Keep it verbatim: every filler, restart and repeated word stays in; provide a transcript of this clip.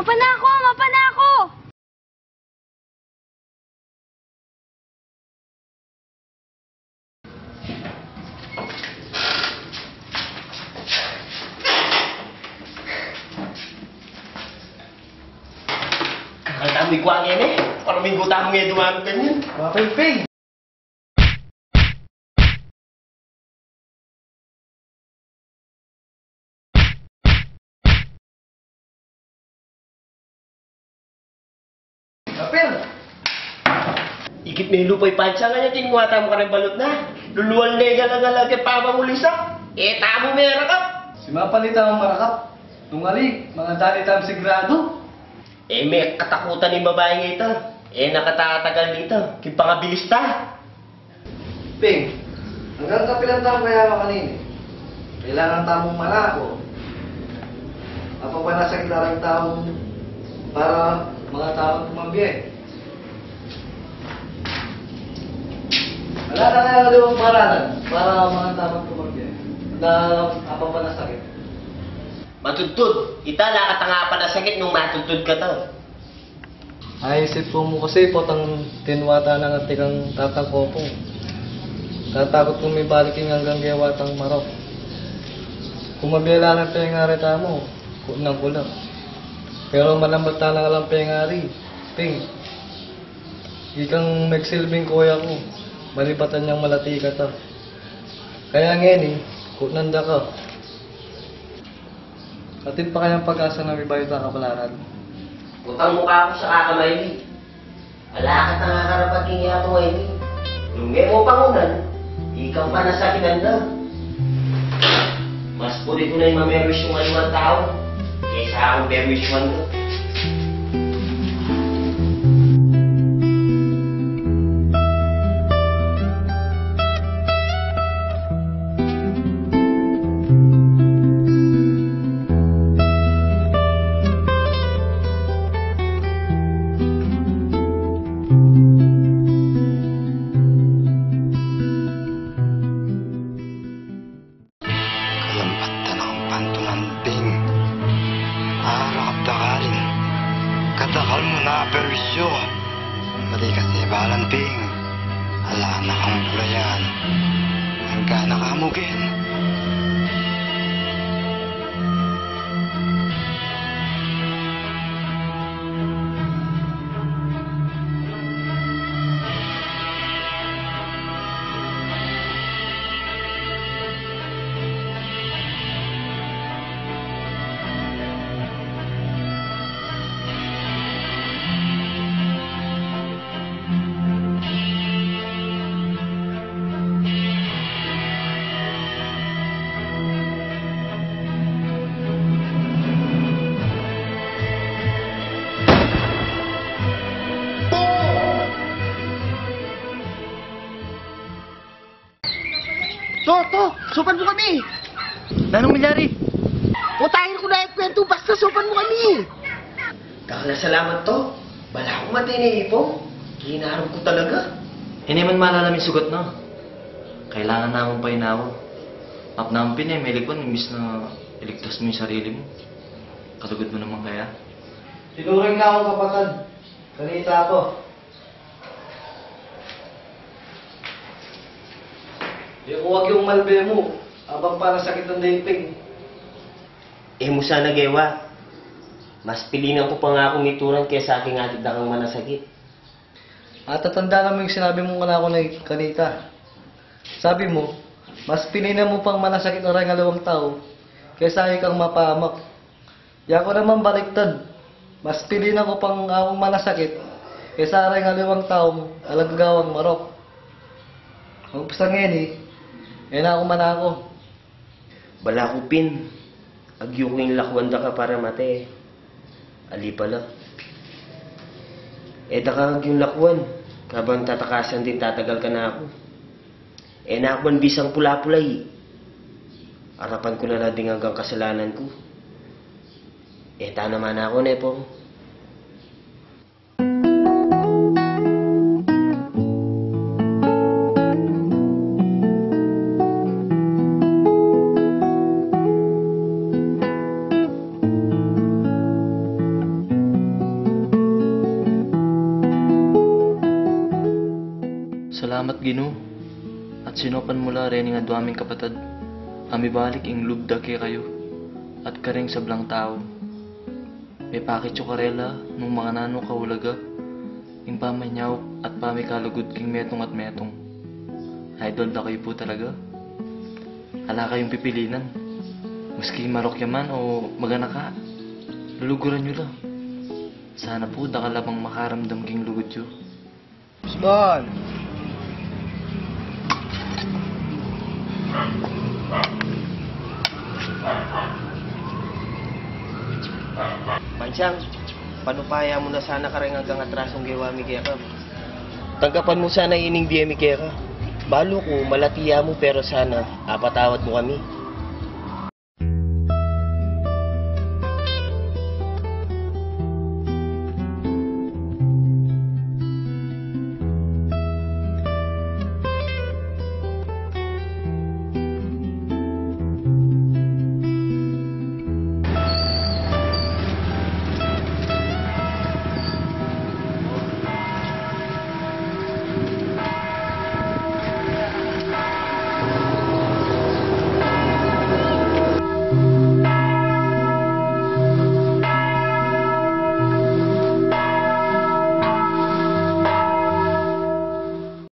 Panako, mapanako! Kakal tamu ikuan ngeni, e. Para minggu tamu ngeni dumamu ganyan. Wapay, Ping. Apil! Ikit me lupa i Pansa, ngeni kinua tamu kareng balut na. Luluan ne gala-gala ke pamangulisa. E tamu me rakap. Simapali tamung marakap. Nung ali, mangadali tamung siguradu. E me katakutan ing babaing ita. E na katatagal nita. King pangabilis ta. Ping, anggang kapilan tamu kaya makanini? Kailangan tamung manako. Apapanasakit la reng tau para mangatamang kumabie. Ala na kaya aliwang paralan para mangatamang kumabie na apapanasakit? Matudtud. Ita la katang apapanasakit nung matudtud kata. Aisip ku mu kasi potang tinwata na nga tikang tatang kopung. Tatakut ku mibalik ing anggang gewa tang marok. Kumabie la reng pengari tamu, kutnan ku la. Pero malambat ta na lang pengari, Ping. Ikang megsilbing koya ku, malipatan yang malati kata. Kaya ngeni, kutnan da ka. Atin pa kayang pag-asa na mibayu ta kapalaran? Utang mu ka ku sa kakamaili. Ala ka tang akarapat king yatu a ini. Nung e mu pangunan, ikang panasakitan da. Mas puli ku na ing mamerwisyu king aliwang tau kesa akung perwisyuan da. Kalambat ta na kung pantunan, Ping. Arakap da karin. Kadakal mu na perwisyu. Mali kasi balan, Ping. Ala na kang bulayan. Angga na ka mu ken. To, to, saupan mu kami. Nanung milyari? Putang ina, ku na ing kwentu, basta saupan mu kami. Dakal a salamat, to. Balaku mate ne i Ipong. Kinaram ku talaga. E ne man malalam ing sugat na. Kailangan namung painawa. Apna naman pin e, melikwan, imbis na iligtas mu ing sarili mu. Kalugud mu naman kaya. Tinuring na kung kapatad. Kanita ku. E ku agyung malbe mu, abang panasakitan da i Ping. E mu sana gewa. Mas pilinan ku pang akung ituran kesa king atin da kang manasakit. Atatandaan mu ing sinabi mu kanaku na kanita. Sabi mu, mas pilinan mu pang manasakit a reng aliwang tau kesa ikang mapamak. Yaku naman baliktad. Mas pilinan ku pang akung manasakit kesa reng aliwang taung alang gagawang marok. Magpasa ngeni, e na ku manako. Balaku pin, agyu ku ing lakwan da ka para mate. Ali pala. E da ka agyung lakwan, kabang tatakasan ding tatagal kanaku. E na ku man bisang pula-pula i. Arapan ku na la ding anggang kasalanan ku. E ta naman aku, ne, Pong. Ginu, at sinopan mu la reng adua ming kapatad a mibalik ing lub da kekayu at kareng sablang tau. Mepakit yu karela nung makananu kaulaga ing pamanyaup at pamikalugud king metung at metung. Idol da kayu pu talaga. Ala kayung pipilinan. Maski marok ya man o maganaka, luluguran yu la. Sana pu dakal la mang makaramdam king lugud yu. Small. Mansang, panupaya mu na sana kareng anggang atrasung gewa mi keka. Tanggapan mu sana ining bie mi keka. Balu ku malati ya mu, pero sana apatawad mu kami.